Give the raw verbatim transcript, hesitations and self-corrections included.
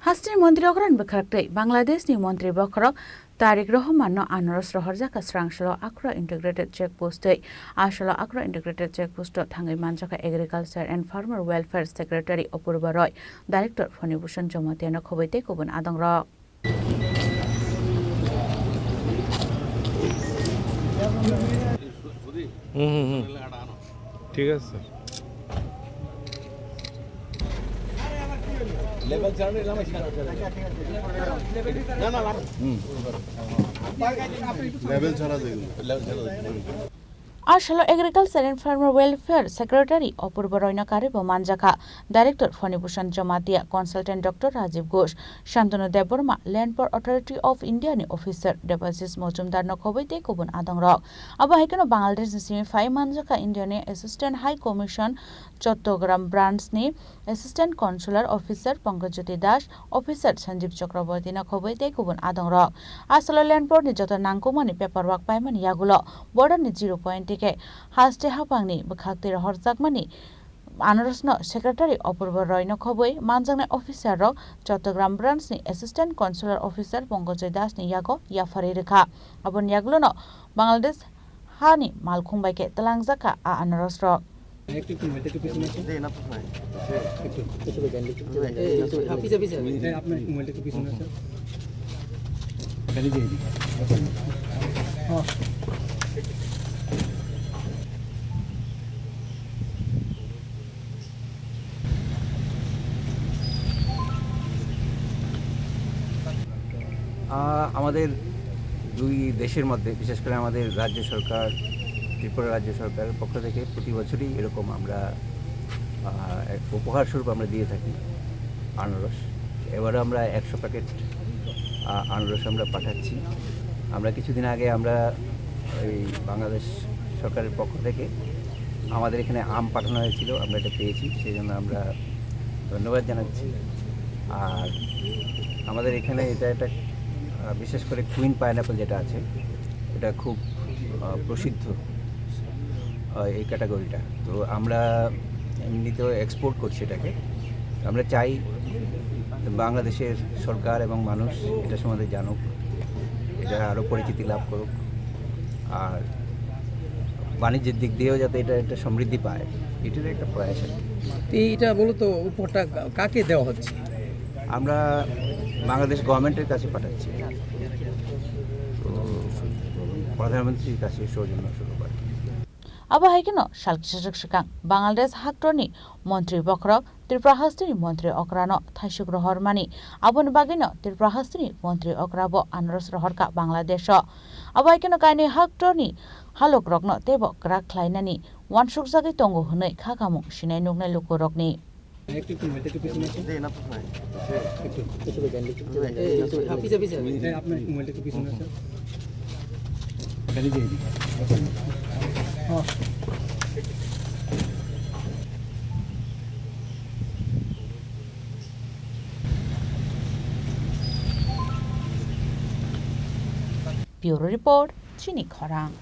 Hasteni montri okran bwkhaktwi Bangladeshni montri bokhorok Tariq Rahmanno anaros rohorjakha Srangsalo Akhro Integrated Check Post twi. Asalo Akhro Integrated Check Post o thangwi manjakha Agriculture and Farmer Welfare Secretary Apurba Roy, Director Phonibhushan Jamatia no khobwi tei kubun adongrok. হুম, হুম, হুম। ঠিক আছে, স্যার। হুম। লেভেল ছাড়া যেগুলো। Asalo Agriculture and Farmer Welfare Secretary Apurba Royno karwi bo manjakha, Director Phonibhushan Jamatia, Consultant Doctor Rajiv Ghosh, Shantanu Debbarma, Land Power Authority of India ni Officer Debashish Majumdar no khobwi tei kubun adongrok. Abo hai kheno Bangladesh ni simi phai manjakha India ni Assistant High Commission Chattogram Branch ni Assistant Consular Officer Pankaj Jyoti Das, Officer Sanjeev Chakraborty no khobwi tei kubun adongrok. Asalo Land Power ni joto nangkukmani paperwork paimani yagulo border ni zero point tike haste haphangni bwkhaktwi rohorjakmani anaros no Secretary Apurba Roy no khobwi manjaknai officer rok Chattogram Branch ni Assistant Consular Officer Pankaj Das ni yago yapharwi rwkha. Aboni yagulo no Bangladesh hani malkhung bai khe twlangjakha a anaros rok. একটু, একটু, একটু মোবাইলটা একটু পিছনে আসো। একটু, একটু, একটু, একটু, হ্যাঁ, পিছে, পিছে। হ্যাঁ, আপনার একটু মোবাইলটা একটু পিছনে আসো। আহ, আমাদের দুই দেশের মধ্যে, বিশেষ করে আমাদের রাজ্য সরকার, ত্রিপুরা রাজ্য সরকারের পক্ষ থেকে প্রতি বছরই এরকম আমরা, আহ, এক উপহার স্বরূপ আমরা দিয়ে থাকি আনারস। এবারও আমরা একশো প্যাকেট, আহ, আনারস আমরা পাঠাচ্ছি। আমরা কিছুদিন আগে আমরা এই বাংলাদেশ সরকারের পক্ষ থেকে আমাদের এখানে আম পাঠানো হয়েছিল, আমরা এটা পেয়েছি, সেই জন্য আমরা ধন্যবাদ জানাচ্ছি। আর আমাদের এখানে এটা একটা, আহ, বিশেষ করে কুইন পাইনঅ্যাপল যেটা আছে, এটা খুব, আহ, প্রসিদ্ধ, আহ, এই ক্যাটাগরিটা। তো আমরা এমনিতেও এক্সপোর্ট করছি এটাকে। আমরা চাই বাংলাদেশের সরকার এবং মানুষ এটা সম্বন্ধে জানুক, এটা আরও পরিচিতি লাভ করুক। আর বাণিজ্যের দিক দিয়েও যাতে এটা একটা সমৃদ্ধি পায়, এটার একটা প্রয়াস আর কি। তো এইটা মূলত উপহারটা কা-, কাকে দেওয়া হচ্ছে? আমরা বাংলাদেশ গভর্নমেন্টের কাছে পাঠাচ্ছি। তো প্রধানমন্ত্রীর কাছে সৌজন্য স্বরূপ আর কি। Abo hai kheno sal kisa swk swkang Bangladesh haktorni montri bokhorok Tripura hasteni montri okrano thaisuk rohormani. Aboni bagwino Tripura hasteni montri okrabo anaros rohorkha Bangladesho. Abo hai kheno kainwi haktorni halokrokno teibo kwrak khlainani uansukjagwi tongo hwnwi kha khamung sinai nuknai lukurokni. একটু, একটু মোবাইলটা একটু পিছনে আসো। একটু, একটু, একটু, হ্যাঁ, পিছে, পিছে। হ্যাঁ, আপনার একটু মোবাইলটা একটু পিছনে আসো। Bureau Report, Chini Khorang.